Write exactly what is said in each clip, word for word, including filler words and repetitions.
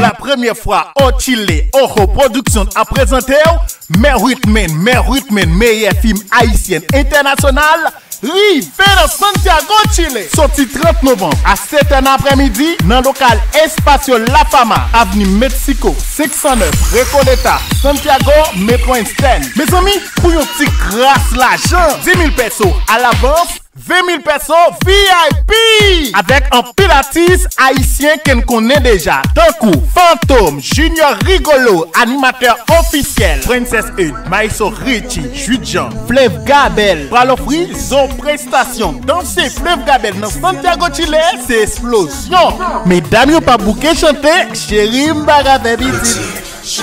La premyè fwa o Chile, Ojo Production ap prezante w Mè Whitman, Mè Whitman, meyè fim ayisyen entènasyonal, rive nan Santiago, Chile. Soti trant novanm a sèt è nan aprèmidi nan lokal Espacio La Fama, avni Meksiko senk san nèf, Recoleta, Santiago, Metro Einstein. Mezanmi, pou yon ti kras lajan, di mil pèso alavans, ven mil pèso V I P! Avèk anpil atis ayisyen ke n konnen deja, tankou Fantom, Junior Rigolo, animatè ofisyèl, Princess Eud, Maestro Richie, Jude Jean, Fleuve Gabel, pral ofri zo prestasyon. Danse Fleuve Gabel nan Santiago, Chile, se eksplozyon! Medam yo pa bouke chante, cheri m pa ka fè pitit.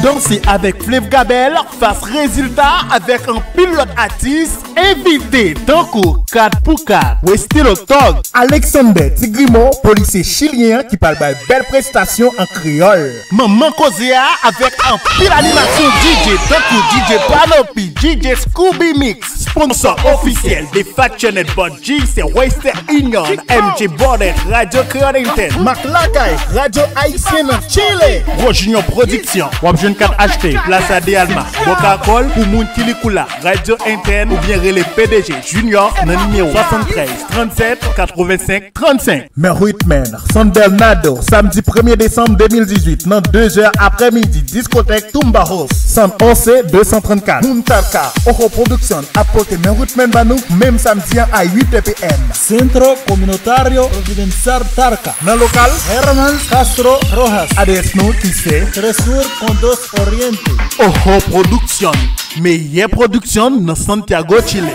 Danse avèk Fleuve Gabel, fas rezilta avèk anpil lòt atis envite tankou Kat pou Kat, Westilo Thug, Alexander Ti Grimaud, polisye chilyen an ki pral bay bèl prestasyon an kreyòl. Manman koze a avèk anpil animasyon D J tankou D J Panopi, D J Scooby Mix, sponsò ofisyèl de Fat Channel Bud G, se Western Union, M J Bordet, Radyo Kreyòl Enten, Mak Lakay, Radyo Ayisyen nan Chile, Gwo Junior Production. W ap jwenn kat achte Plaza de Alma, Boca Col pou moun ki Likoula, Radyo Enten oubyen rele P D G Junior nan nimewo swasanntrèz trannsèt katrevensenk trannsenk. Mè Whitman, San Bernardo, samdi premye desanm de mil dizuit, nan de zè aprèmidi, diskotèk Tumba House, San José de san trannkat. Muntarka, Ojo Production ap pote Mè Whitman ba nou, menm samdi a, a uit è P M. Centro Comunitario Providencial Tarca. Nan lokal Herman Castro Rojas. Adrès nou ki se Tresur Condos Oriente. Ojo Production, meyè pwodiksyon nan Santiago, Chile.